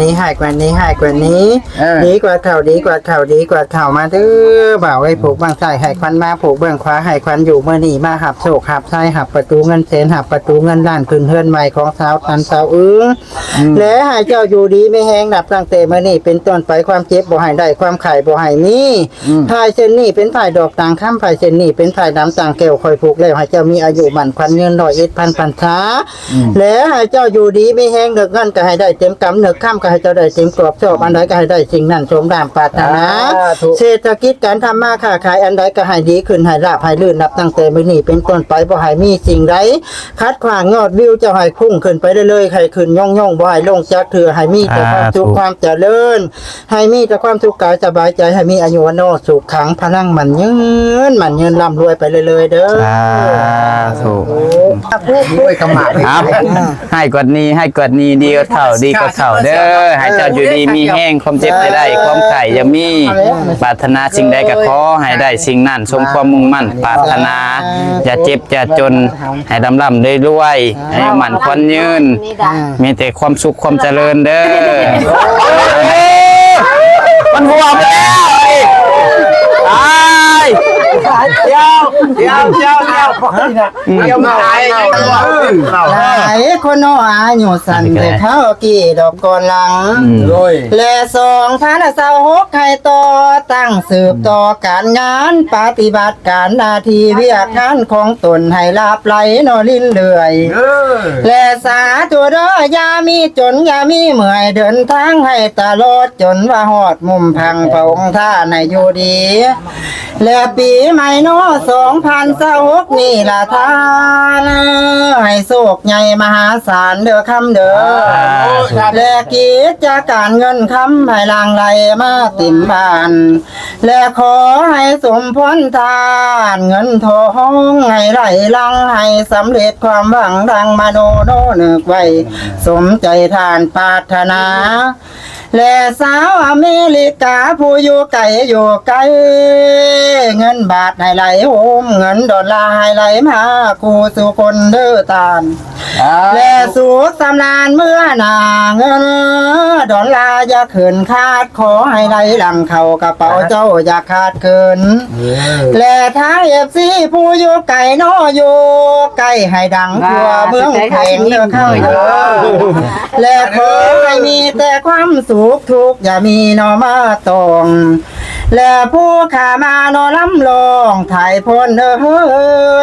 ນີ້ ຮ້າຍກວ່ານີ້ ຮ້າຍກວ່ານີ້ ເອີ ດີກວ່າເກົ່າ ດີກວ່າເກົ່າ ດີກວ່າເກົ່າ ມາເດີ ບ່າວເອີຍ ຜູກເບື້ອງຊ້າຍໃຫ້ຂວັນມາ ຜູກເບື້ອງຂວາໃຫ້ຂວັນຢູ່ ມື້ນີ້ມາຮັບໂຊກຮັບໄຊ ຮັບປະຕູເງິນແສນ ຮັບປະຕູເງິນລ້ານ ຂຶ້ນເຮືອນໃໝ່ຂອງສາວຕັນສາວອຶງ ອືມ ແລະໃຫ້ເຈົ້າຢູ່ດີມີແຮງ ນັບຕັ້ງແຕ່ມື້ນີ້ເປັນຕົ້ນໄປ ຄວາມເຈັບບໍ່ໃຫ້ໄດ້ ຄວາມໄຂ້ບໍ່ໃຫ້ມີ ອືມ ພາຍເສັ້ນນີ້ເປັນພາຍດອກຕ່າງຄຳ ພາຍເສັ້ນນີ້ເປັນພາຍດຳຕ່າງແກ້ວ ຂ້ອຍຜູກແລ້ວ ໃຫ້ເຈົ້າມີອາຍຸໝັ້ນຂວັນຍືນ ຮ້ອຍເອັດພັນພັນສາ ອືມ ແລະໃຫ້ເຈົ້າຢູ່ດີມີແຮງ ນຶກເງິນກໍໃຫ້ໄດ້ເຕັມກຳ ນຶກຄຳກໍໃຫ້ເຈົ້າໄດ້ເຕັມກອບ ຊອບອັນໃດກໍໃຫ້ໄດ້ສິ່ງນັ້ນ ສົມດາມປາດຖະໜາ ສາທຸ ເສດຖະກິດການທຳມາຄ້າຂາຍອັນໃດກໍໃຫ້ດີຂຶ້ນ ໃຫ້ລາບໃຫ້ລື່ນ ນັບຕັ້ງແຕ່ມື້ນີ້ເປັນຕົ້ນໄປ ບໍ່ໃຫ້ມີສິ່ງໃດ ຂັດຂວາງຍອດວິວເຈົ້າໃຫ້ພຸ່ງຂຶ້ນໄປເລື້ອຍໆ ໃຫ້ຂຶ້ນຍົ່ງໆ ບໍ່ໃຫ້ລົງຈັກເທື່ອ ໃຫ້ມີແຕ່ຄວາມສຸກ ສາທຸ ຄວາມຈະເລີນ ໃຫ້ມີແຕ່ຄວາມສຸກກາຍສະບາຍໃຈ ໃຫ້ມີອາຍຸວັນໂນສຸຂັງພະລັງໝັ້ນຍືນ ໝັ້ນຍືນລ່ຳລວຍໄປເລື້ອຍໆເດີ ສາທຸ ໂອ້ຍ ຄຳໝາກ ເອົາ ໃຫ້ກວ່ານີ້ ໃຫ້ກວ່ານີ້ ດີກວ່າເກົ່າ ດີກວ່າເກົ່າເດີ ໃຫ້ເຈົ້າຢູ່ດີມີແຮງ ຄວາມເຈັບຢ່າໄດ້ ຄວາມໄຂ້ຢ່າມີ ປາດຖະໜາສິ່ງໃດກໍຂໍໃຫ້ໄດ້ສິ່ງນັ້ນ ສົມຄວາມມຸ່ງໝັ້ນປາດຖະໜາ ຢ່າເຈັບຢ່າຈົນ ໃຫ້ລ່ຳໆ ລວຍໆ ໃຫ້ໝັ້ນຂວັນຍືນ ມີແຕ່ຄວາມສຸກຄວາມຈະເລີນເດີ ມັນຫົວໄປແລ້ວ ຕາຍ ດຽວ ດຽວ ດຽວ ດຽວ ດຽວ ໝາຍ ຫຼາຍຄົນເນາະອາຍຸສັ້ນ ແຕ່ຄາວກີ້ດອກກ່ອນຫຼັງ ອືມ ໂດຍ ແລະສອງພັນຊາວຫົກໃຫ້ຕໍ່ຕັ້ງ ສືບຕໍ່ການງານ ປະຕິບັດການໜ້າທີ່ວຽກງານຂອງຕົນໃຫ້ລາບໄຫຼເນາະ ລິນເລື່ອຍ ເອີ ແລະສາທຸເດີ ຢ່າມີຈົນ ຢ່າມີເມື່ອຍ ເດີນທາງໃຫ້ຕະຫຼອດ ຈົນວ່າຮອດມຸມພັງພະອົງທ່ານໃຫ້ຢູ່ດີ ແລະປີໃໝ່ເນາະ ສອງພັນຊາວຫົກນີ້ລະທ່ານ ໃຫ້ໂຊກໃຫຍ່ມະຫາສານເດີຄຳເດີ ສາທຸ ແລະກິດຈະການເງິນຄຳໃຫ້ຫຼັ່ງໄຫຼມາເຕັມບ້ານ ແລະຂໍໃຫ້ສົມພອນທານ ເງິນທອງໃຫ້ໄຫຼຫຼັ່ງ ໃຫ້ສຳເລັດຄວາມຫວັງດັ່ງມະໂນໂນນຶກໄວ້ ສົມໃຈທ່ານປາດຖະໜາ ແລະຊາວອາເມລິກາຜູ້ຢູ່ໄກຢູ່ໃກ້ ເງິນບາດໃຫ້ໄຫຼໂຮມ ເງິນດອນລາໃຫ້ໄຫຼມາຄູ່ສູ່ຄົນເດີທ່ານ ສາທຸ ແລະສຸກສຳລານເມື່ອໜ້າ ເງິນດອນລາຢ່າເຂີນຂາດ ຂໍໃຫ້ໄຫຼຫຼັ່ງເຂົ້າກະເປົາເຈົ້າຢ່າຂາດເຂີນ ເອີ ແລະທາງເອັຟຊີຜູ້ຢູ່ໄກເນາະ ຢູ່ໃກ້ໃຫ້ດັງທົ່ວເມືອງແຂວງເດີເຂົ້າເດີ ແລະຂໍໃຫ້ມີແຕ່ຄວາມສຸກ ທຸກຢ່າມີເນາະມາຕ້ອງ ແລະຜູ້ຂ້າມາເນາະລຳຮ້ອງຖ່າຍພອນເອີ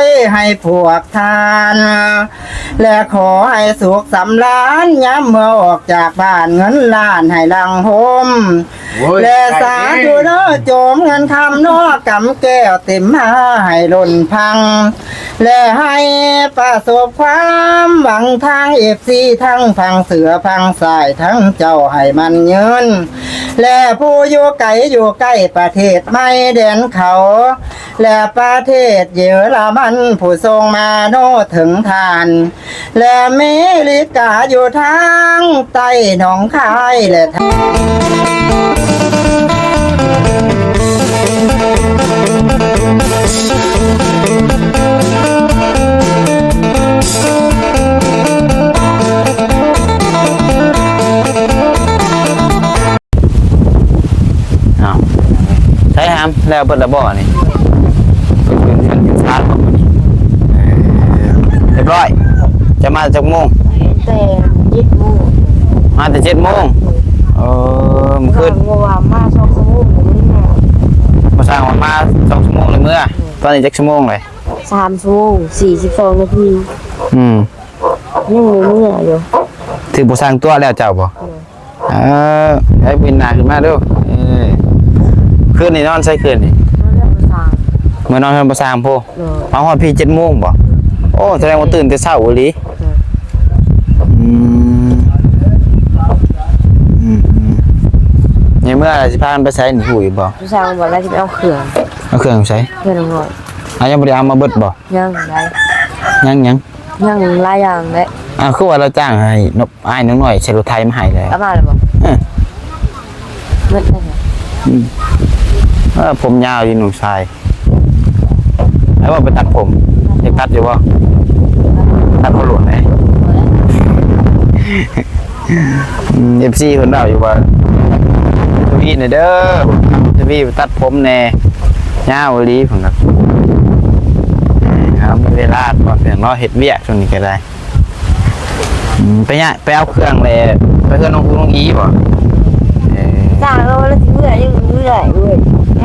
ຍ ໃຫ້ພວກທ່ານ ແລະຂໍໃຫ້ສຸກສຳລານ ຍາມເມື່ອອອກຈາກບ້ານ ເງິນລ້ານໃຫ້ຫຼັ່ງໂຮມ ໂອ້ຍ ແລະສາທຸເດີ ໂຈມເງິນຄຳເນາະ ກຳແກ້ວເຕັມມາໃຫ້ລົ້ນພັງ ແລະໃຫ້ປະສົບຄວາມຫວັງ ທາງເອັຟຊີ ທັງຝັ່ງເສືອຝັ່ງຊາຍ ທັງເຈົ້າໃຫ້ໝັ້ນຍືນ ແລະຜູ້ຢູ່ໄກຢູ່ໃກ້ ປະເທດໃໝ່ແດນເຂົາ ແລະປະເທດເຢຍລະມັນ ຜູ້ສົ່ງມາໂນເຖິງທ່ານ ແລະເມລິກາຢູ່ທາງໃຕ້ໜອງຄາຍ ແລະ ອ້າວ ໃສຫາມ ແລ້ວເບິດລະບໍ່ນີ້? ໄປຄືນເຮືອນຄືນຊານບໍ່ມື້ນີ້? ເອີ ຮຽບຮ້ອຍ. ຈະມາຈັກໂມງ? ແຕ່ເຈັດໂມງ. ມາແຕ່ເຈັດໂມງ? ເອີ ມື້ຄືນ ເມື່ອວານມາສອງຊົ່ວໂມງ ມື້ນີ້ມາ ມາສ້າງວ່າມາສອງຊົ່ວໂມງແລ້ວເມືອ. ຕອນນີ້ຈັກຊົ່ວໂມງແລ້ວ? ສາມຊົ່ວໂມງ ສີ່ສິບສອງນາທີ. ອືມ ຍັງບໍ່ເມືອຢູ່. ຖືກຜູ້ຊ່າງຕົວະແລ້ວເຈົ້າບໍ່? ເອີ ເອີ ໃຫ້ປິ່ນໜ້າຂຶ້ນມາດູ. ເອີ ຄືນນີ້ນອນໃສຄືນນີ້? ນອນເຮືອນພໍ່ຊ່າງ. ເມືອນອນເຮືອນພໍ່ຊ່າງພຸ້ນ. ໂດຍ. ມາຮອດພີ້ເຈັດໂມງບໍ່? ໂດຍ. ໂອ້ ສະແດງວ່າຕື່ນແຕ່ເຊົ້າອີ່ຫຼີ. ໂດຍ. ອືມ ອືມ ອືມ ໃນເມື່ອຊິພາກັນໄປໃສນີ້ ຮູ້ຢູ່ບໍ່? ຜູ້ຊ່າງບອກວ່າຊິໄປເອົາເຄື່ອງ. ເອົາເຄື່ອງຢູ່ໃສ? ເພື່ອນນ້ອງນ້ອຍ. ອ້າວ ຍັງບໍ່ໄດ້ເອົາມາເບິດບໍ່? ຍັງໄດ໋. ຍັງຫຍັງ? ຍັງຫຼາຍຢ່າງເດ້. ອ້າວ ຄືວ່າລາວຈ້າງໃຫ້ນກ ອ້າຍນ້ອງນ້ອຍໃສ່ລົດໄຖມາໃຫ້ແລ້ວ. ເອົາມາແລ້ວບໍ່? ເອີ ເບິດແລ້ວ. ອືມ ເອີ ຜົມຍາວຢູ່ນ້ອງຊາຍ. ໃຫ້ວ່າໄປຕັດຜົມ ຢາກຕັດຢູ່ບໍ່? ຕັດຫົວໂລນເດ້. ອືມ ເອັຟຊີເພິ່ນເວົ້າຢູ່ວ່າ ທະວີແດ່ເດີ ທະວີຕັດຜົມແດ່ ຍາວອີ່ຫຼີເພິ່ນວ່າ ເອົາ ມີເວລາກ່ອນເພິ່ນເນາະ ເຮັດວຽກຊ່ວງນີ້ກໍໄດ້. ອືມ ໄປຍະ ໄປເອົາເຄື່ອງແລ້ວ ໄປເຮືອນນ້ອງອຸນ້ອງອີບໍ່? ເອີ ຈ້າງເຮົາແລ້ວຊິເມື່ອ ຍັງເມື່ອເວີຍ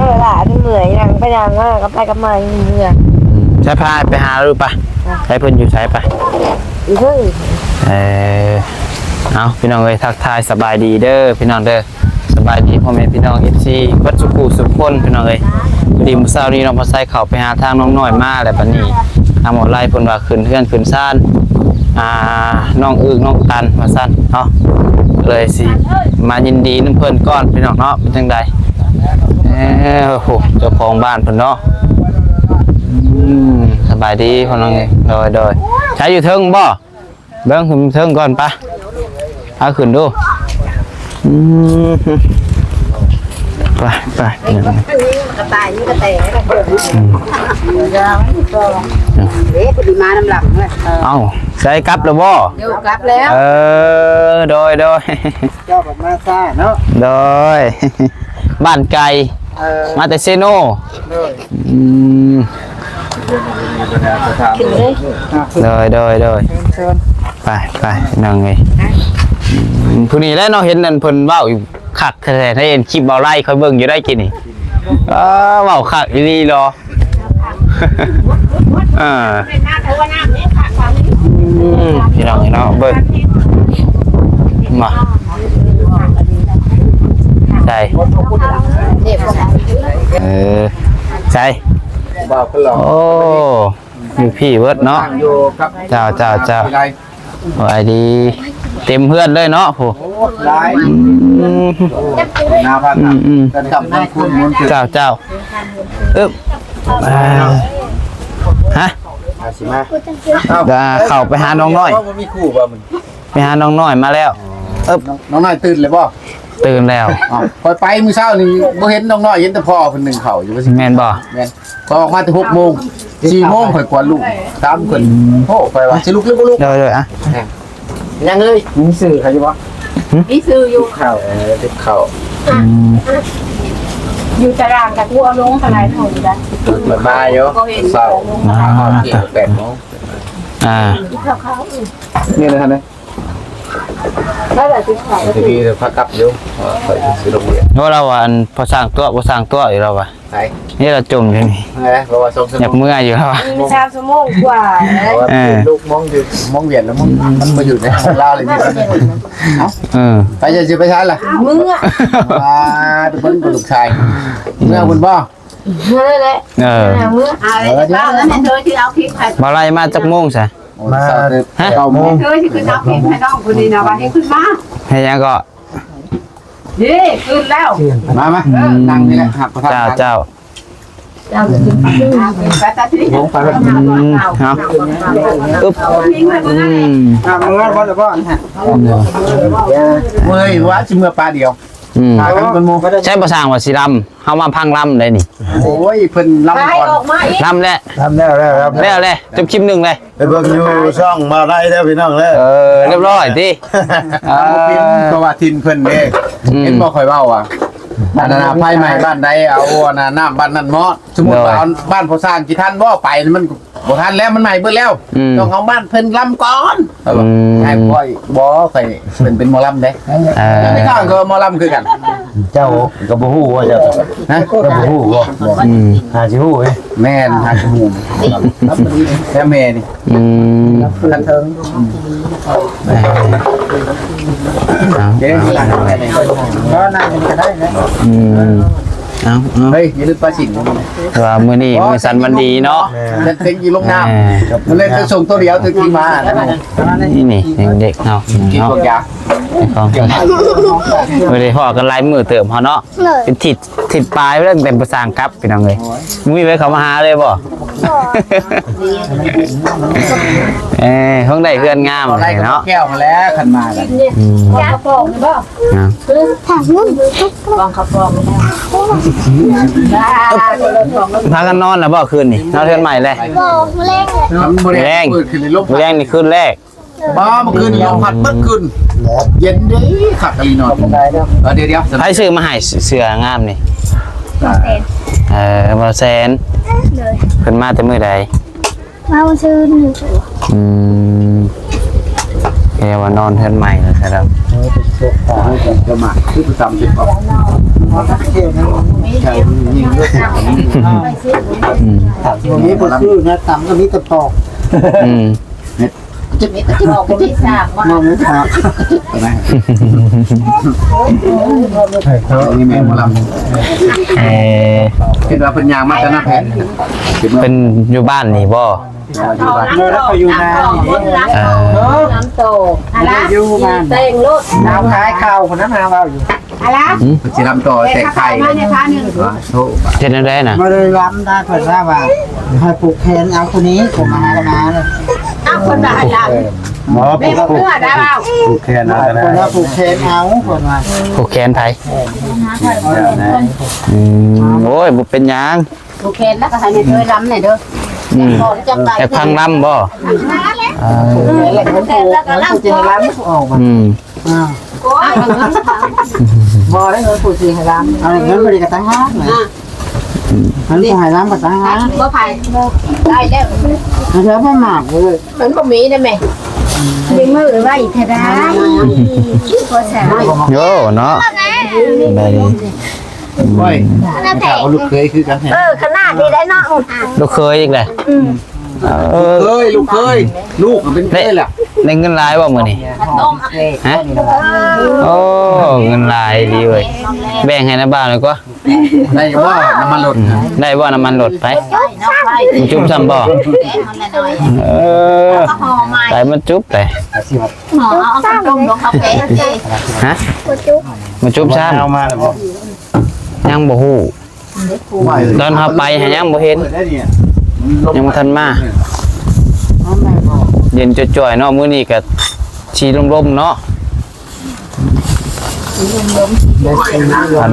ເວລາທີ່ເມື່ອຍ ນັ່ງໄປນັ່ງມາ ກັບໄປກັບມາ ຍັງເມື່ອ. ອືມ ໃຊ້ພາໄປຫາລາວປະ ໃຊ້ເພິ່ນຢູ່ໃສປະ ຢູ່ເທິງ. ເອີ ເອົາ ພີ່ນ້ອງເອີຍ ທັກທາຍສະບາຍດີເດີ ພີ່ນ້ອງເດີ. ສະບາຍດີພໍ່ແມ່ພີ່ນ້ອງ ເອັຟຊີ ເບິດສູ່ຜູ້ສູ່ຄົນ ພີ່ນ້ອງເອີຍ. ພໍດີມື້ເຊົ້ານີ້ນ້ອງພາໄຊເຂົ້າໄປຫາທາງນ້ອງນ້ອຍມາ ແລ້ວບັດນີ້ທາງໝໍໄລເພິ່ນວ່າຂຶ້ນເຮືອນຂຶ້ນຊານ ອ່າ ນ້ອງອຶກນ້ອງຕັນວ່າຊັ້ນເນາະ ເລີຍຊິມາຍິນດີນຳເພິ່ນກ່ອນ ພີ່ນ້ອງເນາະ. ເປັນຈັ່ງໃດ ເອີ ໂອ້ ເຈົ້າຂອງບ້ານເພິ່ນເນາະ. ອືມ ສະບາຍດີພໍ່ນ້ອງເອີຍ. ໂດຍ ໂດຍ ໃຊ້ຢູ່ເທິງບໍ່? ເບິ່ງຂຶ້ນເທິງກ່ອນ ໄປ ເອົາຂຶ້ນດູ. ອືມ ໄປ ໄປ ກະຕ່າຍ ມີກະແຕ ອືມ ເດ້ ພໍດີມານຳຫຼັງເລີຍ. ເອົ້າ ໃສ ກັບແລ້ວບໍ່? ເອີ ກັບແລ້ວ. ເອີ ໂດຍ ໂດຍ ເຈົ້າກັບມາຊ້າເນາະ. ໂດຍ ບ້ານໄກ ເອີ ມາແຕ່ເຊໂນ. ໂດຍ ອືມ ຂຶ້ນເລີຍ ໂດຍ ໂດຍ ໂດຍ ເຊີນ ເຊີນ ໄປ ໄປ ນ້ອງເອີຍ. ອືມ ຜູ້ນີ້ແຫຼະເນາະ ເຫັນອັນເພິ່ນເວົ້າຢູ່ຄັກແທ້ໆ ໃນອັນຄລິບເວົ້າໄລ່ຂ້ອຍເບິ່ງຢູ່ໄດ໋ກີ້ນີ້. ເອີ ເວົ້າຄັກອີ່ຫຼີເນາະ. ເອີ ອືມ ພີ່ນ້ອງເນາະ ເບິ່ງ ມາ ໃສ່ ເອີ ໃສ່ ບ່າວເພິ່ນເນາະ. ໂອ້ ຢູ່ພີ້ເບິດເນາະ. ຢູ່ກັບ ເຈົ້າ ເຈົ້າ ເຈົ້າ ສະບາຍດີ ເຕັມເຮືອນເລີຍເນາະ. ໂອ້ ຫຼາຍ ອືມ ໜ້າພັກ ອືມ ອືມ ກັນກັບນຳຄຸນມຸນ ເຈົ້າ ເຈົ້າ ອຶບ ອ່າ ຮະ ອາ ຊິມາ ເຂົ້າໄປຫານ້ອງນ້ອຍ ບໍ່ມີຄູ່ບໍ່ມື້ ໄປຫານ້ອງນ້ອຍມາແລ້ວ. ເອີ ນ້ອງນ້ອຍຕື່ນແລ້ວບໍ່? ຕື່ນແລ້ວ. ຂ້ອຍໄປມື້ເຊົ້ານີ້ບໍ່ເຫັນນ້ອງນ້ອຍ ເຫັນແຕ່ພໍ່ເພິ່ນໜຶ້ງເຂົ້າຢູ່. ແມ່ນບໍ່? ແມ່ນ. ຂ້ອຍອອກມາແຕ່ຫົກໂມງ ສີ່ໂມງຂ້ອຍກວນລູກ ຖາມເພິ່ນ. ໂອ້ ຂ້ອຍວ່າຊິລຸກຫຼືບໍ່ລຸກ. ໂດຍໆ ອ່ະ ຍັງເອີຍ ມີຊື່ໃຜຢູ່ບໍ່? ຫຶ? ມີຊື່ຢູ່. ເຂົ້າ ເອີ ຕິດເຂົ້າ. ອືມ ຢູ່ຕາລາງກະກູເອົາລົງເທົ່າໃດເທົ່າຢູ່ໄດ໋. ມາຢູ່ ເຊົ້າ ແປດໂມງ. ອ່າ ນີ້ນະ ນີ້ນະ ໄດ້ລະ ຊິພາກັບຢູ່ ຂ້ອຍຊິລົງວຽກ. ໂອ້ ລາວວ່າອັນ ພໍສ້າງຕົວະ ພໍສ້າງຕົວະຢູ່ ລາວວ່າ. ໃສ? ນີ້ລາວຈົ່ມຢູ່ນີ້. ເອີ ເພາະວ່າສອງຊົ່ວໂມງ ຢາກເມືອຢູ່ລາວວ່າ. ສາມຊົ່ວໂມງກວ່າ. ເອີ ລູກມອງຢູ່ ມອງວຽກແລ້ວ ມັນ ມັນບໍ່ຢູ່ໃນລາວເລີຍ. ເອີ ໄປ ຈະຊິໄປໃສລະ? ເມືອ ວ່າໄປເບິ່ງລູກຊາຍ. ເມືອພຸ້ນບໍ່? ເມືອແຫຼະ. ເອີ ເມືອ ເອົາແລ້ວ ເອົາແລ້ວ ແມ່ນເດີ ຊິເອົາຄລິບໃຫ້. ມາໄລ່ມາຈັກໂມງຊະ? ມາ ຮະ? ເກົ້າໂມງ. ເດີ ຊິຂຶ້ນເອົາຄລິບໃຫ້ນ້ອງຜູ້ນີ້ນະ ວ່າໃຫ້ຂຶ້ນມາ. ເຮັດຫຍັງເກາະ? ເດ້ ຂຶ້ນແລ້ວ. ມາ ມາ ອືມ ນັ່ງນີ້ແຫຼະ ຮັບປະທານ. ເຈົ້າ ເຈົ້າ ເຈົ້າ ອືມ ເອົາ ອຶບ ອືມ ອ່ະ ເມືອກ່ອນລະບໍ່? ເມື່ອຍວ່າຊິເມືອປາດຽວ. ອືມ ພາກັນເບິ່ງໝູ່ ໃຊ້ບໍ່ຊ່າງວ່າຊິລຳ ເຮົາມາຟັງລຳໄດ໋ນີ້. ໂອ້ຍ ເພິ່ນລຳກ່ອນ ລຳແລ້ວ ລຳແລ້ວ ແລ້ວ ແລ້ວ ແລ້ວແຫຼະ ຈົບຄລິບໜຶ່ງເລີຍ. ໄປເບິ່ງຢູ່ຊ່ອງບ່າວໄດ້ເດີພີ່ນ້ອງເດີ. ເອີ ຮຽບຮ້ອຍຕິ. ເອີ ເພາະວ່າຖິ່ນເພິ່ນເດ້. ອືມ ເຫັນບໍ່ຂ້ອຍເວົ້າວ່າ ອັນນັ້ນນະ ໄຟໄໝ້ບ້ານໃດ ເອົາອັນນັ້ນ ນ້ຳບ້ານນັ້ນໝົດ. ສົມມຸດວ່າ ໂດຍ ເອົາບ້ານພໍ່ຊ່າງຊິທັນບໍ່? ໄປມັນບໍ່ທັນແລ້ວ ມັນໄໝ້ເບິດແລ້ວ. ອືມ ຕ້ອງເອົາບ້ານເພິ່ນລຳກ່ອນ. ອືມ ໃຫ້ຂ້ອຍ ບໍ່ ຂ້ອຍ ເພິ່ນເປັນໝໍລຳເດ້. ເອີ ແມ່ຄ້າກໍໝໍລຳຄືກັນ. ເຈົ້າກໍບໍ່ຮູ້ວ່າເຈົ້າ ຮະ? ເຈົ້າບໍ່ຮູ້ບໍ່? ອືມ ຫາຊິຮູ້ເດ້. ແມ່ນ ຫາຊິຮູ້. ແລ້ວແມ່ນີ້ ອືມ ຄັນເທິງ ເອີ ເອົາ ເອີ ເອົາ ນັ່ງກັນກໍໄດ້ນະ. ອືມ ເອົາ ເອົາ ເຮີ້ຍ ຢ່າລືມປາສິນ. ວ່າມື້ນີ້ມື້ສັນວັນດີເນາະ. ແມ່ນ ເປັນເຕັງຢູ່ລົງນ້ຳ. ເອີ ມັນເລີຍໄປສົ່ງໂຕດຽວຖືກກິນມາ. ນີ້ ນີ້ ເດັກເຮົາ ກິນພວກຢາ ຂອງ ບໍ່ໄດ້ພໍ້ກັນຫຼາຍມື້ເຕີບເຮົາເນາະ. ເລີຍ ເປັນທິດ ທິດປາຍໄປແລ້ວ ຕັ້ງແຕ່ບໍ່ສ້າງກັບ ພີ່ນ້ອງເອີຍ. ໂອ້ຍ ມີໄປເຂົ້າມາຫາເລີຍບໍ່? ບໍ່ ເອີ ເພິ່ງໄດ້ເຮືອນງາມເນາະ. ແກ້ວມາແລ້ວ ຄັນມາແລ້ວ. ອືມ ຢາກະປອງນີ້ບໍ່? ນະ ຖາມເງິນ ກອງຂະປອງ. ພາກັນນອນແລ້ວບໍ່ຄືນນີ້? ນອນເຮືອນໃໝ່ແລ້ວ? ບໍ່ ມື້ແລງ ມື້ແລງ ມື້ແລງນີ້ຄືນແລກ. ບໍ່ ເມື່ອຄືນນີ້ລົມພັດເບິດຄືນ. ເຢັນເດ້ ຄັກອີ່ຫຼີເນາະ. ເອີ ດຽວໆ ໃຜຊື້ມາໃຫ້ ເສື້ອງາມນີ້? ເອີ ບ່າວແສນ. ເພິ່ນມາແຕ່ມື້ໃດ? ມາມື້ຊືນນີ້. ອືມ ແປວ່ານອນເຮືອນໃໝ່ແລ້ວຊະດອກ. ເອີ ເປັນໂຊກຂອງ ເອີ ເປັນສະມາ ຄືປະຈຳເປັນ ໃຊ່ ຍິງເລີຍ. ອືມ ບໍ່ມີຜູ້ຊື້ນະ ຕຳກໍມີແຕ່ປອກ. ອືມ ເຮັດ ຈະມີແຕ່ປອກ ບໍ່ມີສາກ. ນີ້ແມ່ໝໍລຳ. ເອີ ຄິດວ່າເພິ່ນຍ່າງມາແຕ່ນາແພນ. ເພິ່ນຢູ່ບ້ານນີ້ບໍ່? ເອີ ຢູ່ບ້ານ ເອີ ຢູ່ນານີ້ເດ້. ເອີ ລຳໂຕ ຢູ່ບ້ານ ແຕ່ງລົດ ລາວຂາຍເຂົ້າພຸ້ນນະ ມາເວົ້າຢູ່. ອະລະ ອືມ ເພິ່ນຊິລຳຕໍ່ແຈກໄຂ່. ເຮັດແນວໃດນະ? ບໍ່ໄດ້ລຳໄດ້ ເພິ່ນວ່າ ວ່າໃຫ້ຜູກແຂນເອົາຄົນນີ້ ຜົມມາຫາກັນມາເລີຍ. ເອົາຄົນວ່າໃຫ້ລຳ ໝໍຜູກ ຜູກເສື້ອໄດ້ເວົ້າ ຜູກແຂນເອົາກໍໄດ້. ເພິ່ນວ່າຜູກແຂນເອົາ ເພິ່ນວ່າ. ຜູກແຂນໃຜ? ອືມ ໂອ້ຍ ບໍ່ເປັນຫຍັງ. ຜູກແຂນແລ້ວກໍໃຫ້ແມ່ຊ່ວຍລຳແດ່ເດີ. ອືມ ຢາກຟັງລຳບໍ່? ເອີ ແລ້ວກໍລຳ ອືມ ອ່າ ບໍ່ໄດ້ເງິນຜູ້ຊິໃຫ້ລຳ ເອົາເງິນບໍ່ໄດ້ກໍຕ່າງຫາກນະ. ອ່າ ມັນຜູ້ໃຫ້ລຳກໍຕ່າງຫາກ ບໍ່ໃຜໄດ້ແລ້ວ ແລ້ວບໍ່ມາກເລີຍ. ມັນບໍ່ມີໄດ້ແມ່ ມີມື້ໄວ້ເທື່ອໃດ ບໍ່ສາຍ. ໂອ້ ເນາະ ໄດ້ດີ. ໂອ້ຍ ຖາມວ່າລູກເຂີຍຄືກັນແທ້. ເອີ ຂະໜາດນີ້ໄດ້ເນາະ ລູກເຂີຍອີກແຫຼະ. ອືມ ເອີ ລູກເຂີຍ ລູກເຂີຍ ລູກມັນເປັນເຂີຍແລ້ວ. ໄດ້ເງິນຫຼາຍບໍ່ມື້ນີ້? ຮະ? ໂອ້ ເງິນຫຼາຍດີເວີຍ. ແບ່ງໃຫ້ນາບ່າວໜ່ອຍກວ່າ. ໄດ້ບໍ່ນ້ຳມັນລົດ? ໄດ້ບໍ່ນ້ຳມັນລົດ? ໄປ ມັນຈຸບຊ້ຳບໍ່? ເອີ ໄປມັນຈຸບໄປ. ເອົາເຂົ້າຕົ້ມ ເອົາເຂົ້າແກງ. ຮະ? ມັນຈຸບຊ້ຳ. ເອົາມາແລ້ວບໍ່? ຍັງບໍ່ຮູ້. ຕອນເຮົາໄປຫາຍັງບໍ່ເຫັນ ຍັງບໍ່ທັນມາ. ເຢັນຈ່ອຍໆເນາະ ມື້ນີ້ກະຊິລົມໆເນາະ.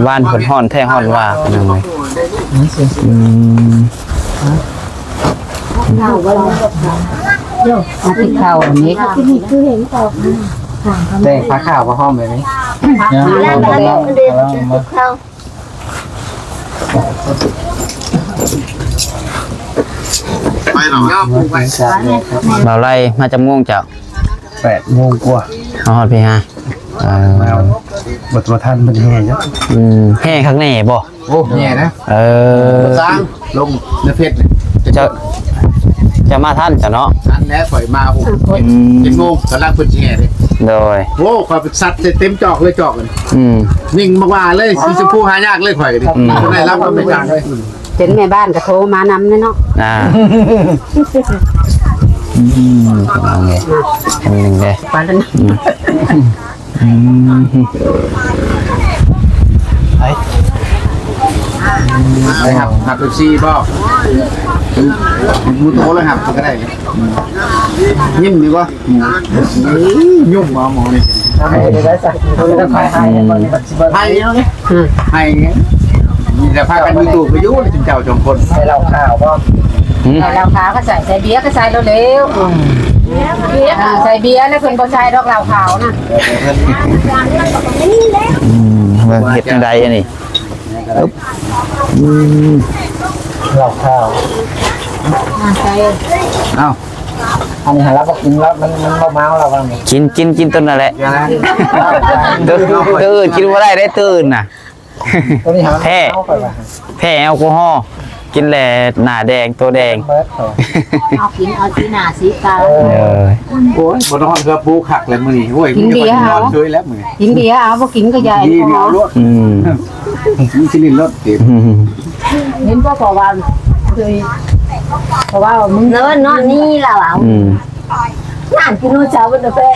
ຫວານໆ ເພິ່ນຮ້ອນແທ້ຮ້ອນວ່າ ພີ່ນ້ອງເອີຍ. ອືມ ເອົາຕິດເຂົ້າອັນນີ້ ແປ້ງຜ້າຂາວບໍ່ຫອມແບບນີ້. ໄປແລ້ວ ບ່າວໄລ່ ມາຈັກໂມງເຈົ້າ? ແປດໂມງກວ່າ ມາຮອດພີ້ຫາ. ເອີ ມາບໍ່ ບໍ່ທັນເພິ່ນແຫ່ເນາະ. ອືມ ແຫ່ຄັກແນ່ບໍ່? ໂອ້ ແຫ່ນະ. ເອີ ສ້າງລົງໃນເຟສ ເຈົ້າ ເຈົ້າມາທັນເຈົ້າເນາະ. ທັນແລ້ວ ຂ້ອຍມາຫົກ ອືມ ເຈັດໂມງກຳລັງເພິ່ນຊິແຫ່ເດ້. ໂດຍ ໂອ້ ຂ້ອຍໄປຊັດໃສ່ເຕັມຈອກເລີຍ ຈອກ. ອືມ ຍິງມາວ່າເລີຍ ສີຊົມພູຫາຍາກເລີຍຂ້ອຍນີ້. ອືມ ໄດ້ລຳກໍໄປກາງເລີຍ. ເປັນແມ່ບ້ານກໍໂທມານຳເນາະ. ອ່າ ອືມ ເອົາເລີຍ ອັນໜຶ່ງເດ້. ໄປແລ້ວນະ. ອືມ ອືມ ໄປ ໄປຮັບ ຮັບເອັບຊີບໍ່? ອືມ ບໍ່ໂທແລ້ວຮັບກໍໄດ້. ຍິ້ມດີກວ່າ. ອືມ ຫຍຸ້ມເອົາໝໍນີ້ ໄປເອົານີ້ ໄປເອົານີ້ ມີແຕ່ພາກັນມີຕູ້ໄປຢູ່ເຈົ້າສອງຄົນ. ໃສ່ເຫຼົ້າຂາວບໍ່? ຫືມ ເຫຼົ້າຂາວກໍໃສ່ ໃສ່ເບຍກໍໃສ່ແລ້ວ. ອືມ ອ່າ ໃສ່ເບຍແລ້ວ ເພິ່ນບໍ່ໃສ່ດອກເຫຼົ້າຂາວນະ. ອືມ ເບິ່ງເຮັດຈັ່ງໃດອັນນີ້. ອືມ ເຫຼົ້າຂາວ ອ່າ ໃສ່ ເອົ້າ ອັນນີ້ໃຫ້ລາວບໍ່ກິນລາວ ມັນ ມັນບໍ່ເມົາລາວວ່າ. ກິນ ກິນ ກິນຕົວນັ້ນແຫຼະ. ຕົວ ຕົວອື່ນກິນບໍ່ໄດ້ເດ້ ຕົວອື່ນນະ ຕົວນີ້ຫາ ແພ້ ເອົາໄປວ່າ ແພ້ແອລກໍຮໍ ກິນແລ້ວໜ້າແດງ ຕົວແດງ. ເອົາກິນເອົາສີໜ້າສີຕາ. ເອີ ໂອ້ຍ ບໍ່ນອນເພື່ອປູຄັກແລ້ວມື້ນີ້. ໂອ້ຍ ກິນເບຍເອົາ ນອນເຊີຍແລ້ວມື້ນີ້. ກິນເບຍເອົາ ບໍ່ກິນກໍຢ່າແອລກໍຮໍ. ອືມ ມີຊິຫຼິ້ນລົດຕິ ອືມ ເຫັນບໍ່ ເພາະວ່າ ເພາະວ່າມຶງ ເນີນນອນນີ້ລະວ່າ. ອືມ ນານກິນນອນເຊົ້າເບິດແລ້ວແປະ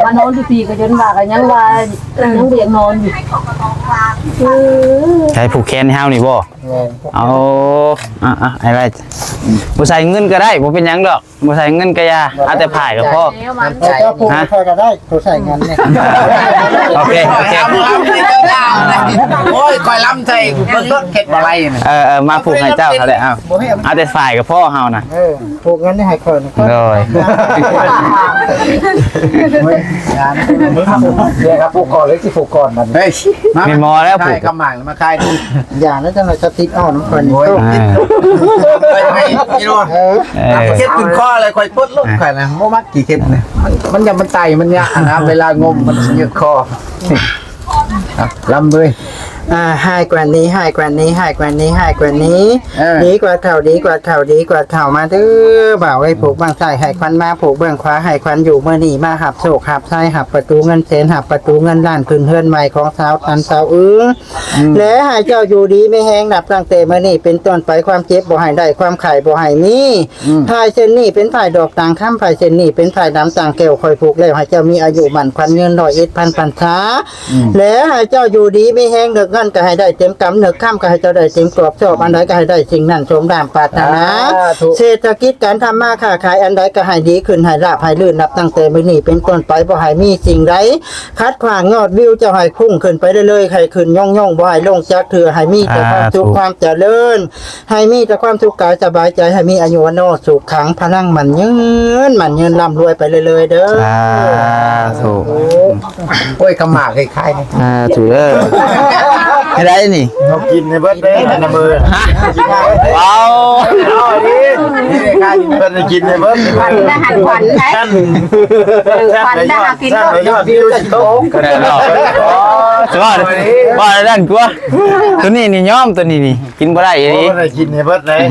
ມານອນຢູ່ພີ້ກໍຈົນວ່າ ກໍຍັງວ່າ ຍັງບໍ່ຢາກນອນຢູ່. ໃຫ້ຜູກແຂນໃຫ້ເຮົານີ້ບໍ່? ແມ່ນ ເອົາ ອ່ະ ອ່ະ ອ້າຍໄລ່ ບໍ່ໃສ່ເງິນກໍໄດ້ ບໍ່ເປັນຫຍັງດອກ. ບໍ່ໃສ່ເງິນກໍຢ່າ ເອົາແຕ່ຜ້າກໍພໍ. ເຈົ້າຜູກໃຫ້ຂ້ອຍກໍໄດ້ ຜູ້ໃສ່ເງິນນີ້. ໂອເຄ ໂອເຄ ໂອ້ຍ ຂ້ອຍລຳໃສ່ເບິ່ງລົດເຮັດບໍ່ໄດ້ນະ. ເອີໆ ມາຜູກໃຫ້ເຈົ້າຫັ້ນແຫຼະ. ເອົາ ບໍ່ເຮັດ ເອົາແຕ່ສາຍກໍພໍເຮົານະ. ເອີ ຜູກເງິນໃຫ້ຂ້ອຍນະ. ໂດຍ ເອີຍ ງານ ເອີຍ ຜູກກ່ອນເລີຍ ຊິຜູກກ່ອນບັດນີ້. ເຮີ້ຍ ມາ ມີໝໍແລ້ວຜູກ ຂາຍກຳໝາງ ມາຂາຍ. ຢ່ານະ ຈັ່ງໃດກໍຕິດເອົານຳຂ້ອຍນີ້. ໂອ້ຍ ອ່າ ໄປໃຫ້ກິນວ່າ ເອີ ເອີ ເຈັບຂຶ້ນຄໍເລີຍ. ຂ້ອຍປົດລົດ ອ່າ ຂ້ອຍນະ ບໍ່ມັກຂີ້ເຂັບນະ. ມັນ ມັນຢ່າງມັນໄຕ ມັນຍາກນະ ເວລາງົມມັນຍືດຄໍ. ອ່ະ ລຳເລີຍ. ອ່າ ຮ້າຍກວ່ານີ້ ຮ້າຍກວ່ານີ້ ຮ້າຍກວ່ານີ້ ຮ້າຍກວ່ານີ້ ເອີ ດີກວ່າເກົ່າ ດີກວ່າເກົ່າ ດີກວ່າເກົ່າ. ມາເດີ ບ່າວເອີຍ ຜູກເບື້ອງຊ້າຍໃຫ້ຂວັນມາ ຜູກເບື້ອງຂວາໃຫ້ຂວັນຢູ່. ມື້ນີ້ມາຮັບໂຊກ ຮັບໄຊ ຮັບປະຕູເງິນແສນ ຮັບປະຕູເງິນລ້ານ ຂຶ້ນເຮືອນໃໝ່ຂອງສາວຕັນ ສາວອຶງ ອືມ ແລະໃຫ້ເຈົ້າຢູ່ດີມີແຮງ ນັບຕັ້ງແຕ່ມື້ນີ້ເປັນຕົ້ນໄປ ຄວາມເຈັບບໍ່ໃຫ້ໄດ້ ຄວາມໄຂ້ບໍ່ໃຫ້ມີ. ອືມ ພາຍເສັ້ນນີ້ເປັນພາຍດອກຕ່າງຄຳ ພາຍເສັ້ນນີ້ເປັນພາຍດຳຕ່າງແກ້ວ. ຂ້ອຍຜູກແລ້ວໃຫ້ເຈົ້າມີອາຍຸໝັ້ນຂວັນຍືນ ຮ້ອຍເອັດພັນພັນສາ ອືມ ແລະໃຫ້ເຈົ້າຢູ່ດີມີແຮງ ເລິກເງິນກໍໃຫ້ໄດ້ເຕັມກຳ ເລິກຄຳກໍໃຫ້ເຈົ້າໄດ້ເຕັມກອບ ຊອບອັນໃດກໍໃຫ້ໄດ້ສິ່ງນັ້ນ ສົມດາມປາດຖະໜາ. ສາທຸ. ເສດຖະກິດການທຳມາຄ້າຂາຍອັນໃດກໍໃຫ້ດີຂຶ້ນ ໃຫ້ລາບໃຫ້ລື່ນ ນັບຕັ້ງແຕ່ມື້ນີ້ເປັນຕົ້ນໄປ ບໍ່ໃຫ້ມີສິ່ງໃດຂັດຂວາງຍອດວິວເຈົ້າ ໃຫ້ພຸ່ງຂຶ້ນໄປເລື້ອຍໆ ໃຫ້ຂຶ້ນຍົງໆ ບໍ່ໃຫ້ລົງຈັກເທື່ອ ໃຫ້ມີແຕ່ຄວາມສຸກ ສາທຸ ຄວາມຈະເລີນ ໃຫ້ມີແຕ່ຄວາມສຸກກາຍສະບາຍໃຈ ໃຫ້ມີອາຍຸວັນໂນສຸຂັງພະລັງໝັ້ນຍືນ ໝັ້ນຍືນລ່ຳລວຍໄປເລື້ອຍໆເດີ. ສາທຸ. ໂອ້ຍ ກຳໝາກຄ້າຍໆນີ້. ສາທຸເດີ. ເຮັດໄດ້ນີ້ ເຮົາກິນໃຫ້ເບິດເດ້ ອັນນະເມີ. ຮະ? ເອົາ ເອົາດີ ເພິ່ນໃຫ້ກິນໃຫ້ເບິດ. ຄວັນໄດ້ຫັນຄວັນໄດ້ ຄວັນໄດ້ຫາກິນ ຍອດວິວຊິຕົກ. ແນ່ນອນ. ໂອ້ ຊິວ່າ ວ່ານັ້ນກວ່າ ໂຕນີ້ນີ້ຍອມ ໂຕນີ້ນີ້ ກິນບໍ່ໄດ້ອີ່ຫຼີ. ໂອ້ ໄດ້ກິນໃຫ້ເບິດເລີຍ.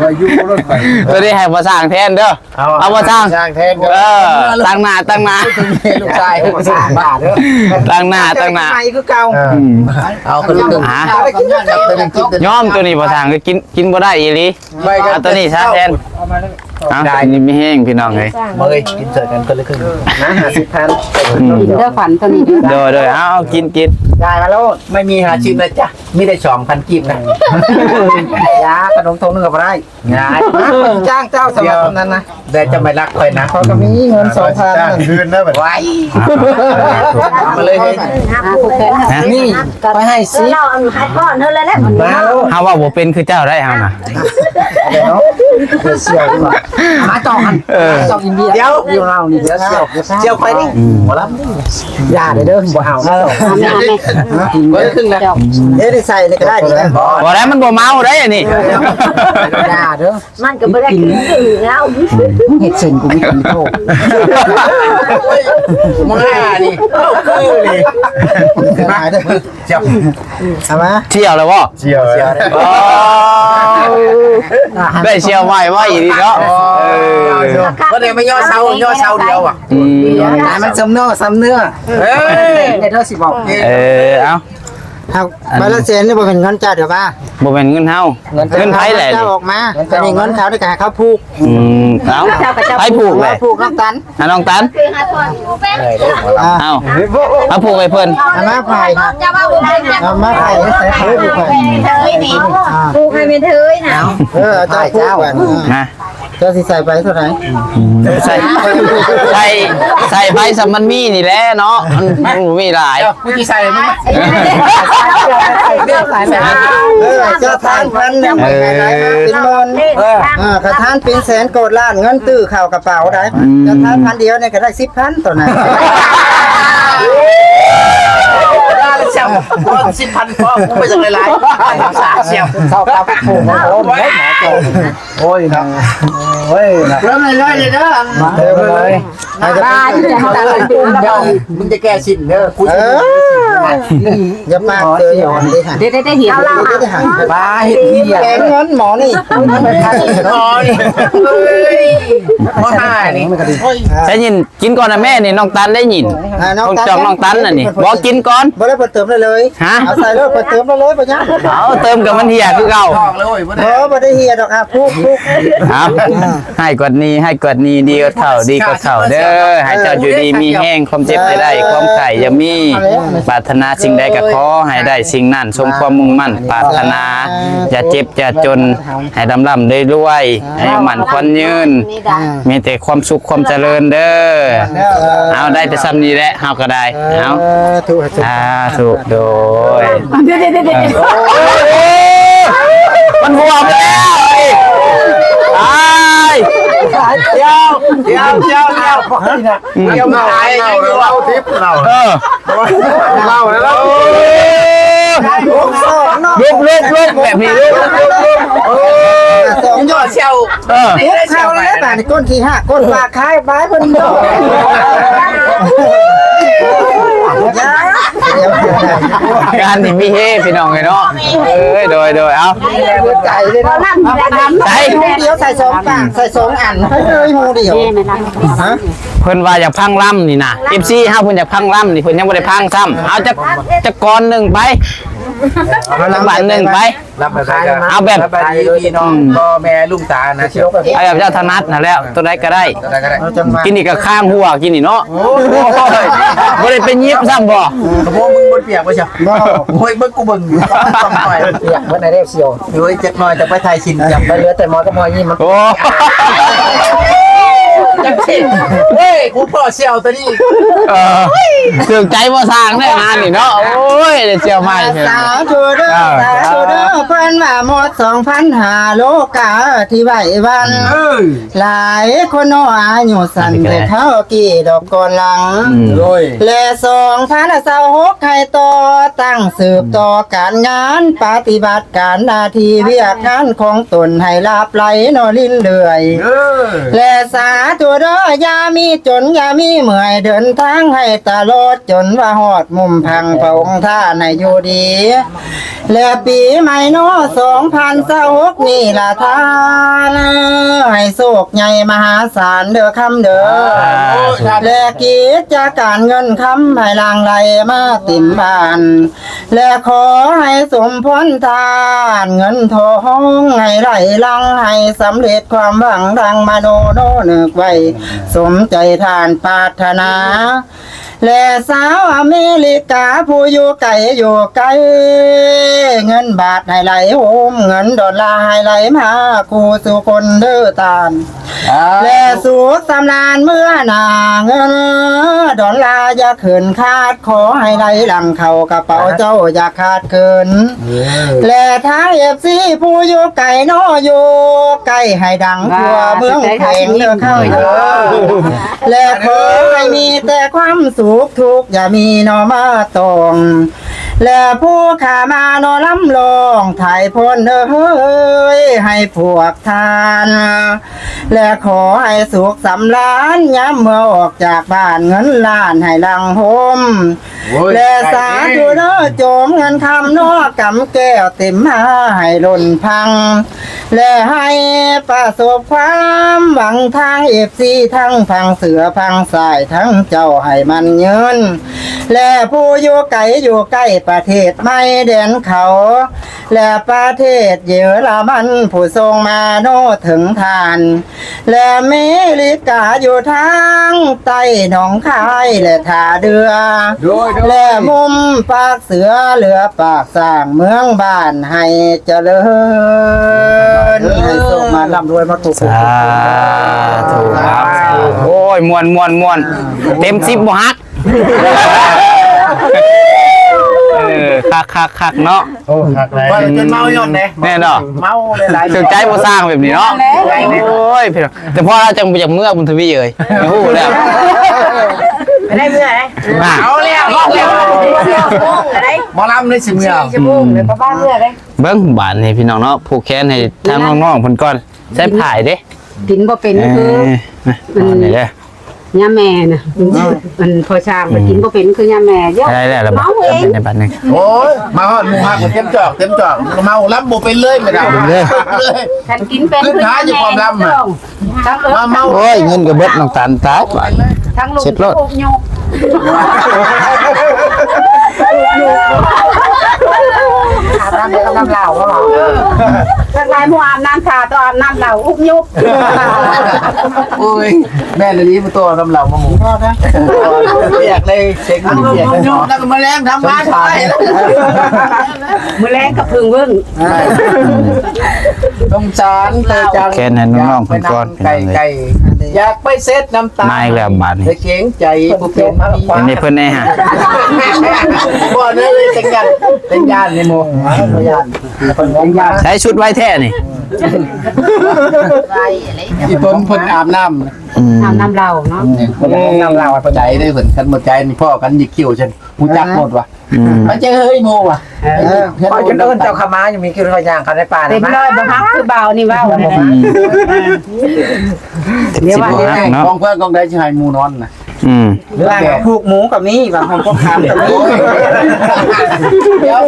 ວ່າຢູ່ລົດໄຟ ໂຕນີ້ໃຫ້ພໍ່ຊ່າງແທນເດີ. ເອົາ ເອົາພໍ່ຊ່າງ ຊ່າງແທນເດີ. ເອີ ຕັ້ງໜ້າ ຕັ້ງໜ້າ ລູກຊາຍພໍ່ຊ່າງເດີ. ຕັ້ງໜ້າ ຕັ້ງໜ້າ ໃໝ່ຄືເກົ່າ. ເອີ ອືມ ເອົາຄົນລະຄຶ່ງ. ຫາ ຍອມ ໂຕນີ້ພໍ່ຊ່າງກໍກິນ ກິນບໍ່ໄດ້ອີ່ຫຼີ. ເອົາໂຕນີ້ຊະແທນ. ເອົາ ໄດ້ ນີ້ມີແຮງພີ່ນ້ອງເອີຍ. ມາເອີຍ ກິນໃສ່ກັນຄົນລະຄຶ່ງນະ ຫ້າສິບພັນ. ອືມ ກິນເດີຂວັນໂຕນີ້ເດີ. ໂດຍໆ ເອົາ ກິນ ກິນ ຈ່າຍມາໂລດ. ໄມ່ມີຫ້າສິບນະຈ໊ະ ມີແຕ່ສອງພັນກີບນະ. ຢາ ຂະໜົມຖົງໜຶ່ງກໍບໍ່ໄດ້. ງ່າຍ ມາ ຂ້ອຍຊິຈ້າງເຈົ້າສຳລັບອັນນັ້ນນະ. ແຕ່ເຈົ້າໄມ່ລັກຂ້ອຍນະ ຂ້ອຍກໍມີເງິນສອງພັນ ຈ້າງຄືນນະບັດ. ໄວ້ ເອົາມາເລີຍ. ອ່າ ຜູ້ແທນ ນີ້ ຂ້ອຍໃຫ້ສິບ ເຮົາອັນໃຫ້ກ່ອນເຮົາແລ້ວແຫຼະ. ມາໂລດ ເຮົາເວົ້າບໍ່ເປັນຄືເຈົ້າໄດ໋ເຮົານະ. ເອົາໄປເນາະ ໄປສ່ຽວດີກວ່າ. ມາຕໍ່ກັນ ເອີ ມາຕໍ່ອິນເດຍ. ດຽວ ດຽວເຮົານີ້ ດຽວສ່ຽວ ສ່ຽວຂ້ອຍນີ້. ອືມ ບໍ່ລຳ ຢ່າເດີ ບໍ່ເອົາ. ເອີ ເບິດຄຶ່ງນະ ເດ ໄດ້ໃສ່ນີ້ກໍໄດ້ນີ້. ບໍ່ໄດ້ ມັນບໍ່ເມົາໄດ໋ອັນນີ້. ຢ່າເດີ ມັນກໍບໍ່ໄດ້ກິນເອົາ. ເຮັດເຊັ່ນກູມີກິນໂທດ. ມານີ້ ເອົາຄືນີ້ ເຈົ້າ ເອົາມາ ທ່ຽວແລ້ວບໍ່? ທ່ຽວ ທ່ຽວ. ໂອ້ ໄດ້ທ່ຽວໃໝ່ໄວ້ອີກເນາະ. ເອີ ບໍ່ໄດ້ມາຍໍເຊົາ ຍໍເຊົາດຽວອະ. ອືມ ໃຫ້ມັນສ່ຳເນື້ອສ່ຳເນື້ອ. ເອີ ເດີຊິບອກ. ເອີ ເອົາ ເອົາ ໃບລະແສນນີ້ບໍ່ແມ່ນເງິນເຈົ້າເດີວ່າ ບໍ່ແມ່ນເງິນເຮົາ ເງິນ ເງິນໃຜແຫຼະ ເຈົ້າອອກມາ. ອັນນີ້ເງິນເຂົານີ້ກໍໃຫ້ເຂົາຜູກ. ອືມ ເອົາ ໃຜຜູກແຫຼະ? ຜູກນ້ອງຕັນ ຫານ້ອງຕັນ. ອ່າ ເອົາ ເອົາຜູກໃຫ້ເພິ່ນ. ເອົາມາໃຜ? ເອົາມາໃຜ? ໃສ່ຜູກໃຫ້ ອ່າ ຜູກໃຫ້ແມ່ເທີຍນະ. ເອີ ເຈົ້າຜູກກ່ອນ ນະ ເຈົ້າຊິໃສ່ໃບເທົ່າໃດ? ໃສ່ ໃສ່ ໃສ່ໃບສ່ຳມັນມີນີ້ແຫຼະເນາະ ມັນ ມັນບໍ່ມີຫຼາຍ. ເຈົ້າ ກູຊິໃສ່ໃຫ້ມຶງ. ເອີ ເຈົ້າທານພັນໜຶ່ງ ເອີ ເປັນໝື່ນ. ເອີ ອ່າ ຄັນທານເປັນແສນໂກດລ້ານ ເງິນຕື້ເຂົ້າກະເປົາໄດ໋. ອືມ ເຈົ້າທານພັນດຽວນີ້ກໍໄດ້ສິບພັນຕົວນັ້ນ. ສິບພັນພໍ ກູໄປຈັ່ງຫຼາຍໆ ສາມສິບ ເຂົ້າກັບຜູ້ຄົນ. ໂອ້ຍເນາະ ໂອ້ຍເນາະ ເລີ່ມເລີຍເດີ ເລີ່ມເລີຍ. ບ້າ ຊິເອົາຕາລາງປູນເດີ ມຶງຈະແກ້ສິ້ນເດີ ກູຊິ ເອີ ຢ່າປາກເດີ. ເດ ເດ ເດ ເຫັນ ບ້າ ເຫັນເຫຍ ແກງເງິນໝໍນີ້ ໝໍນີ້ ເຮີ້ຍ ໝໍຕາຍນີ້. ໄດ້ຍິນ ກິນກ່ອນນະແມ່ນີ້ ນ້ອງຕັນໄດ້ຍິນ. ອ່າ ນ້ອງຕັນ ຂອງຈອງນ້ອງຕັນນະນີ້ ບໍ່ ກິນກ່ອນ. ບໍ່ໄດ້ ເພິ່ນເຕີມໄດ້ເລີຍ. ຮະ? ເອົາໃສ່ເລີຍ ເພິ່ນເຕີມໄດ້ເລີຍ ບໍ່ຍາກ. ເອົາ ເຕີມກັບມັນເຫຍຄືເກົ່າ. ເອີ ບໍ່ໄດ້ເຫຍດອກ ອ່ະ ປຸກໆ. ເອົາ ອ່າ ໃຫ້ກວ່ານີ້ ໃຫ້ກວ່ານີ້ ດີກວ່າເກົ່າ ດີກວ່າເກົ່າເດີ. ເອີ ໃຫ້ເຈົ້າຢູ່ດີມີແຮງ ຄວາມເຈັບຢ່າໄດ້ ຄວາມໄຂ້ຢ່າມີ ປາດຖະໜາສິ່ງໃດກໍຂໍໃຫ້ໄດ້ສິ່ງນັ້ນ ສົມຄວາມມຸ່ງໝັ້ນປາດຖະໜາ ຢ່າເຈັບຢ່າຈົນ ໃຫ້ລ່ຳໆລວຍໆ ອາຍຸໝັ້ນຂວັນຍືນ ມີແຕ່ຄວາມສຸກຄວາມຈະເລີນເດີ. ເອົາ ໄດ້ແຕ່ຊ່ຳນີ້ແຫຼະ ເຮົາກໍໄດ້. ເອົາ ສາທຸ ສາທຸ ໂດຍ ດຽວໆໆໆ ມັນຫົວໄປແລ້ວ ຕາຍ ດຽວ ດຽວ ດຽວ ດຽວ ດຽວ ດຽວ ເຮົາທິບເຮົາ ເອີ ເລົ່າແລ້ວ ລຸກ ລຸກ ລຸກ ແບບນີ້ລຸກ ລຸກ ລຸກ ລຸກ ເອີ ເຈົ້າ ເອີ ເຮັດເຂົ້າແລ້ວບາດນີ້ ກົ້ນຂີ້ຫາກ ກົ້ນປາກຄາຍບາຍເພິ່ນເນາະ. ງານນີ້ມີເຮພີ່ນ້ອງເອີຍເນາະ. ເອີຍ ໂດຍ ໂດຍ ເອົາ ໃສ່ ໃສ່ ໃສ່ ໃສ່ສອງປາກ ໃສ່ສອງອັນ ໃຫ້ເລີຍຫູດຽວ. ຮະ ເພິ່ນວ່າຢາກຟັງລຳນີ້ນະ ເອັຟຊີເຮົາເພິ່ນຢາກຟັງລຳນີ້ ເພິ່ນຍັງບໍ່ໄດ້ຟັງຊ້ຳ. ເອົາຈັກ ຈັກກອນໜຶ່ງໄປ ຈັກບາດໜຶ່ງໄປ. ເອົາແບບ ສະບາຍດີພີ່ນ້ອງພໍ່ແມ່ລຸງຕານະ ເອົາແບບເຈົ້າຖະໜັດຫັ້ນແຫຼະ ຕົວໃດກໍໄດ້ ຕົວໃດກໍໄດ້ ກິນນີ້ກໍຄ້າງຫົວ ກິນນີ້ເນາະ. ໂອ້ຍ ບໍ່ໄດ້ໄປຫຍິບຊ້ຳບໍ່? ກະໂປງມຶງບໍ່ປຽກບໍ່ຊະ? ບໍ່ ໂອ້ຍ ເບິ່ງກູເບິ່ງຢູ່ ຕ້ອງຕ່ອຍ ປຽກເບິດໃນເດ້ສ່ຽວ. ໂອ້ຍ ຈັກໜ້ອຍຈະໄປຖ່າຍຊິນ ຈະໄປເຫຼືອແຕ່ໝໍກັບຮອຍຍິ້ມມັນ. ໂອ້ ເຮີ້ຍ ກູພໍ້ສ່ຽວໂຕນີ້ ເອີ ຖືກໃຈບໍ່ຊ່າງແທ້ງານນີ້ເນາະ. ໂອ້ຍ ໄດ້ສ່ຽວໃໝ່ ສາທຸເດີ ສາທຸເດີ. ເພິ່ນວ່າໝົດສອງພັນຫ້າໂລກາທີ່ໄຫວ້ວັນ ເອີ ຫຼາຍຄົນເນາະອາຍຸສັ້ນ ແຕ່ຄາວກີ້ດອກກ່ອນຫຼັງ ໂດຍ ແລະ ສອງພັນຊາວຫົກໃຫ້ຕໍ່ຕັ້ງສືບຕໍ່ການງານ ປະຕິບັດການໜ້າທີ່ວຽກງານຂອງຕົນໃຫ້ລາບໄຫຼເນາະລິນເລື່ອຍ ເອີ ແລະ ສາທຸເດີ ຢ່າມີຈົນ ຢ່າມີເມື່ອຍ ເດີນທາງໃຫ້ຕະຫຼອດ ຈົນວ່າຮອດມຸມພັງພະອົງທ່ານໃຫ້ຢູ່ດີ ແລະ ປີໃໝ່ເນາະ ສອງພັນຊາວຫົກນີ້ລະທ່ານ ໃຫ້ໂຊກໃຫຍ່ມະຫາສານເດີຄຳເດີ ສາທຸ ແລະ ກິດຈະການເງິນຄຳໃຫ້ຫຼັ່ງໄຫຼມາເຕັມບ້ານ ແລະ ຂໍໃຫ້ສົມພອນທານ ເງິນທອງໃຫ້ໄຫຼຫຼັ່ງ ໃຫ້ສຳເລັດຄວາມຫວັງດັ່ງມະໂນໂນນຶກໄວ້ ສົມໃຈທ່ານປາດຖະໜາ ແລະ ຊາວອາເມລິກາຜູ້ຢູ່ໄກຢູ່ໃກ້ ເງິນບາດໃຫ້ໄຫຼໂຮມ ເງິນດອນລາໃຫ້ໄຫຼມາຄູ່ສູ່ຄົນເດີທ່ານ ສາທຸ ແລະ ສຸກສຳລານເມື່ອໜ້າ ເງິນດອນລາຢ່າຂຶ້ນຂາດ ຂໍໃຫ້ໄຫຼຫຼັ່ງເຂົ້າກະເປົາເຈົ້າຢ່າຂາດເຂີນ ເອີ ແລະ ທາງເອັຟຊີຜູ້ຢູ່ໄກເນາະຢູ່ໃກ້ໃຫ້ດັງທົ່ວເມືອງໄທເດີເຂົ້າເດີ ແລະ ຂໍໃຫ້ມີແຕ່ຄວາມສຸກ ທຸກຢ່າມີເນາະມາຕ້ອງ ແລະ ຜູ້ຂ້າມາເນາະລຳຮ້ອງຖ່າຍພອນເອີຍ ໃຫ້ພວກທ່ານ ແລະ ຂໍໃຫ້ສຸກສຳລານ ຍາມເມື່ອອອກຈາກບ້ານ ເງິນລ້ານໃຫ້ຫຼັ່ງໂຮມ ໂອ້ຍ ແລະ ສາທຸເດີ ໂຈມເງິນຄຳເນາະ ກຳແກ້ວເຕັມມາໃຫ້ລົ້ນພັງ ແລະ ໃຫ້ປະສົບຄວາມຫວັງທາງເອັຟຊີ ທັງຝັ່ງເສືອຝັ່ງຊາຍ ທັງເຈົ້າໃຫ້ໝັ້ນຍືນ ແລະ ຜູ້ຢູ່ໄກຢູ່ໃກ້ ປະເທດໃໝ່ແດນເຂົາ ແລະ ປະເທດເຢຍລະມັນ ຜູ້ສົ່ງມາໂນເຖິງທ່ານ ແລະ ເມລິກາຢູ່ທາງໃຕ້ໜອງຄາຍ ແລະ ທ່າເດື່ອ ໂດຍ ໂດຍ ແລະ ມຸມປາກເສືອ ເຫຼືອປາກຊ້າງ ເມືອງບ້ານໃຫ້ຈະເລີນ ໃຫ້ໂຊກມາລ່ຳລວຍມາທຸກ ສາທຸ ໂອ້ຍ ມ່ວນ ມ່ວນ ມ່ວນ ເຕັມສິບບໍ່ຫັກ. ເອີ ຄັກໆໆເນາະ. ໂອ້ ຄັກຫຼາຍ ຂ້ອຍຈົນເມົາຍ້ອນເດ້ ແມ່ນບໍ່? ເມົາຫຼາຍໆ ຖືກໃຈບໍ່ຊ່າງແບບນີ້ເນາະ. ໂອ້ຍ ພີ່ນ້ອງ ແຕ່ພໍລາວຈັ່ງບໍ່ຢາກເມືອ ບຸນທະວີເອີຍ ຮູ້ແລ້ວ ໄດ້ເມືອໄດ໋. ເອົາແລ້ວ ເອົາແລ້ວ ໝໍລຳນີ້ຊິເມືອ ເບິ່ງບາດນີ້ພີ່ນ້ອງເນາະ ຜູກແຂນໃຫ້ທາງນ້ອງໆເພິ່ນກ່ອນ ໃສ່ຜ້າເດ້ ກິນບໍ່ເປັນຄື ເອີ ນີ້ເດ້ ຍາແມ່ນະ ມັນພໍຊ່າງໄປກິນບໍ່ເປັນຄືຍາແມ່ເຍາະ ໄດ້ແລ້ວລະ ເມົາເອງ ໂອ້ຍ ມາຮອດໝູ່ຮັກເຕັມຈອກ ເຕັມຈອກ ເມົາລຳບໍ່ເປັນເລີຍແມ່ດາວ ຄັນກິນເປັນຄືຍາແມ່ ມາເມົາ ໂອ້ຍ ເງິນກໍເບິດ ນ້ອງຕານຕາຍ ທັງລູກເສດໂລດ ອາບນ້ຳເດີ ອາບນ້ຳລາວ ເອີ ໄປໝູ່ອາບນ້ຳ ຖ້າຕ້ອງອາບນ້ຳເຫຼົ້າ ອຸບຍຸບ. ໂອ້ຍ ແມ່ນອີ່ຫຼີ ບໍ່ຕ້ອງອາບນ້ຳເຫຼົ້າມາໝູ່ ຮຽກເລີຍ ເຊັກມັນຮຽກເນາະ. ແລ້ວກໍມາແລງທຳງານ ມື້ແລງກັບເພິ່ງເວີ້ງ ສົງສານເຕີຈັງ ແຄນໃຫ້ນ້ອງໆເພິ່ນກ່ອນ ໃກ້ໆ ຢາກໄປເຊັດນ້ຳຕາ ມາອີກແລ້ວບາດນີ້ ແຕ່ເກງໃຈຜູ້ເປັນເມຍ ອັນນີ້ເພິ່ນແນ່ຫາ ບໍ່ເລີຍ ເຕັງຢ້ານ ເຕັງຢ້ານນີ້ໂມ ບໍ່ຢ້ານ ໃສ່ຊຸດໄວແທ້ນີ້ ອີ່ຕົນເພິ່ນອາບນ້ຳ ອືມ ອາບນ້ຳເຫຼົ້າເນາະ ເພິ່ນອາບນ້ຳເຫຼົ້າ ໃຈເດ້ເພິ່ນ ຄັນບໍ່ໃຈນີ້ພໍ້ກັນຍິກຄິ້ວຊັ້ນ ຮູ້ຈັກໝົດວ່າ ອືມ ມັນຈະເຮີຍໂມວ່າ ເອີ ຂ້ອຍຈົນເອີ້ນເຈົ້າເຂົ້າມາ ຍັງມີຄິວຂ້ອຍຍ່າງເຂົ້າໃນປ່າ ເຕັມຮ້ອຍບໍ່ຮັກຄືບ່າວນີ້ເວົ້າ ອືມ ເປັນສິບບໍ່ຮັກເນາະ ຂອງເພື່ອນຂອງໃດຊິໃຫ້ໝູນອນນະ ອືມ ບາງຜູກໝູກໍມີ ບາງຫ້ອງປົກຄາມກໍມີ ດຽວ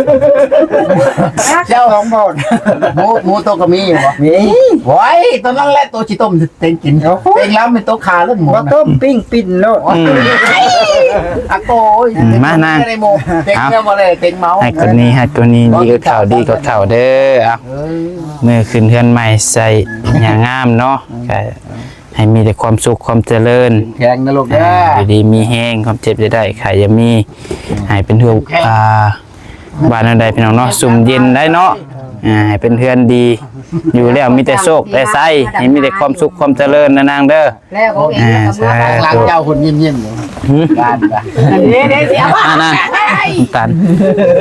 ເຈົ້າຂອງບໍ່ ໝູ ໝູໂຕກໍມີບໍ່? ມີ ໂອ້ຍ ຕອນນັ້ນແຫຼະໂຕຊິຕົ້ມ ເຕັງກິນ ໂອ້ໂຫ ເຕັງລຳເປັນໂຕຄາເລີຍໝູ ບໍ່ຕົ້ມ ນະ ປີ້ງປິ່ນໂລດ ອືມ ອາໂກຍ ອືມ ມານາງ ເຕັງແນວບໍ່ໄດ້ ເຕັງເມົາ ໃຫ້ຄົນນີ້ ໃຫ້ຄົນນີ້ ດີກວ່າເກົ່າ ດີກວ່າເກົ່າເດີ ເອົາ ເອີ ມື້ຂຶ້ນເຮືອນໃໝ່ໃສ່ຫຍ້າງາມເນາະ ອືມ ກໍໃຫ້ມີແຕ່ຄວາມສຸກຄວາມຈະເລີນ ແຂງນະລູກເດີ ອ່າ ຢູ່ດີມີແຮງ ຄວາມເຈັບຢ່າໄດ້ ໄຂ້ຢ່າມີ ໃຫ້ເປັນເຮືອນ ອ່າ ບ້ານແນວໃດພີ່ນ້ອງເນາະ ຊຸ່ມເຢັນໄດ້ເນາະ ອ່າ ໃຫ້ເປັນເຮືອນດີ ຢູ່ແລ້ວມີແຕ່ໂຊກແຕ່ໄຊ ໃຫ້ມີແຕ່ຄວາມສຸກຄວາມຈະເລີນນະນາງເດີ ແລ້ວກໍເອງ ອ່າ ກໍເມືອ ສາທຸ ຫຼັງເຈົ້າຄົນຍິ້ມໆຢູ່ ຫຶ? ບ້ານກະ ເດ້ໆ ອ່າ ນັ້ນ ຕານ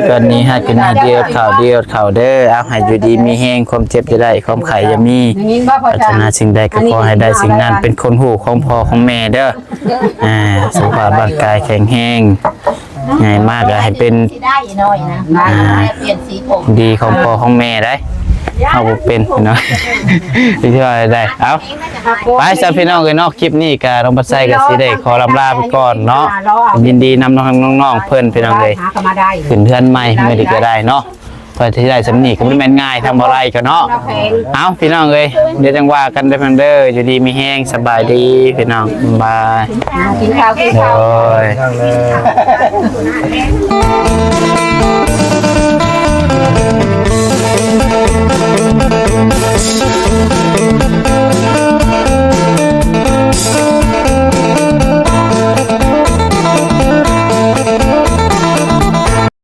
ຕອນນີ້ໃຫ້ເປັນໃຫ້ເດີ ເຂົ້າເດີ ເຂົ້າເດີ ເອົາ ໃຫ້ຢູ່ດີມີແຮງ ຄວາມເຈັບຢ່າໄດ້ ຄວາມໄຂ້ຢ່າມີ ໄດ້ຍິນບໍ່ພໍ່ ປາດຖະໜາສິ່ງໃດກໍຂໍໃຫ້ໄດ້ສິ່ງນັ້ນ ເປັນຄົນຮູ້ຂອງພໍ່ຂອງແມ່ເດີ ອ່າ ສຸຂະພາບຮ່າງກາຍແຂງແຮງ ໃຫຍ່ມາກໍໃຫ້ເປັນ ຊິໄດ້ໜ້ອຍນະ ອ່າ ເປັນສີຜົມ ດີຂອງພໍ່ຂອງແມ່ໄດ໋ ເຮົາບໍ່ເປັນພີ່ນ້ອງ ຊິວ່າໄດ້ ເອົາ ໄປຊະພີ່ນ້ອງເອີຍເນາະ ຄລິບນີ້ກໍນ້ອງພັດໄຊກໍຊິໄດ້ຂໍລຳລາໄປກ່ອນເນາະ ຍິນດີນຳນ້ອງໆເພິ່ນພີ່ນ້ອງເອີຍ ຂຶ້ນເຮືອນໃໝ່ມື້ນີ້ກໍໄດ້ເນາະ ເພື່ອທີ່ໄດ້ສ່ຳນີ້ກໍບໍ່ແມ່ນງ່າຍ ທຳບໍ່ໄດ້ກໍເນາະ ເອົາ ພີ່ນ້ອງເອີຍ ດຽວຈັ່ງວ່າກັນເດີ ເພິ່ນເດີ ຢູ່ດີມີແຮງ ສະບາຍດີພີ່ນ້ອງ ບາຍ ອ່າ ກິນເຂົ້າ ກິນເຂົ້າ ໂດຍ.